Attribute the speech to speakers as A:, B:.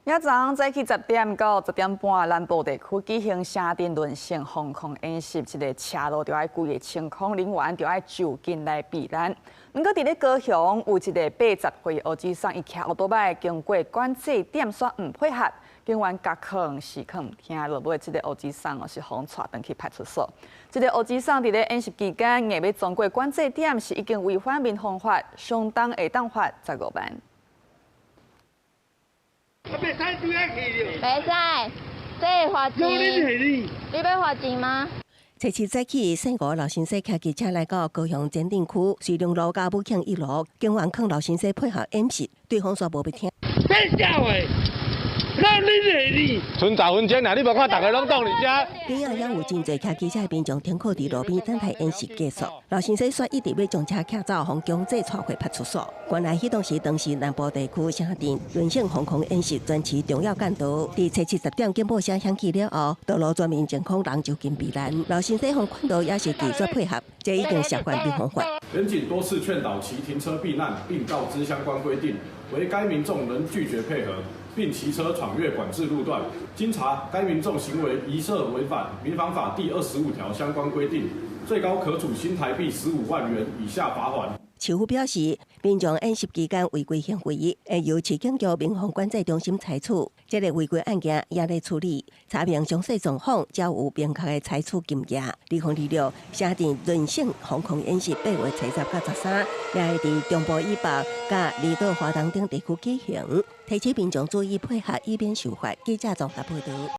A: 明早早起10點到10點半，南部地區舉行城鎮輪性防空演習，這个車路著愛規个清空，人員著愛就近來避難。毋過佇咧高雄有一个80歲烏指桑，伊騎歐多擺經過管制點，煞毋配合，警員共勸是勸毋聽，落尾這个烏指桑哦是予人帶轉去派出所。這个烏指桑佇咧演習期間硬欲鑽過管制點，是已經違反民防法，相當會當罰15萬。
B: 袂使對遐去著。
C: 袂使，這會罰錢。你欲罰錢嗎？
D: 初七早起，姓吳老先生騎機車來到高雄前鎮區瑞隆路佮武慶一路，警員勸老先生配合演習，對方煞無欲聽。
B: 這笑話，咱你會你。
E: 賰10分鐘爾，你無看逐个攏擋佇遮。
D: 邊仔也有真濟騎機車的民眾停靠佇路邊等待演習結束。老先生煞一直欲將車騎走，予強制帶回派出所。原來彼當時當時南部地區城鎮輪性防空演習全市重要幹道，佇初七10點警報聲響起了後，道路全面淨空，人就近避難。老先生予勸導也是拒絕配合，這已經涉犯民防法。
F: 員警多次勸導其停車避難，並告知相關規定，惟該民眾仍拒絕配合，並騎車闖越管制路段。經查，該民眾行為疑涉違反民防法第25條相關規定，最高可處新台幣15萬元以下罰鍰。
D: 市府表示，民眾演習期間違規行為，會由市警局民防管制中心採取，這个違規案件也咧處理，查明詳細狀況，才有明確的裁處金額。2026城鎮輪性防空演習8月初十到十三，也會佇中部以北佮離島花東等地區舉行，提醒民眾注意配合，以免受罰。記者綜合報導。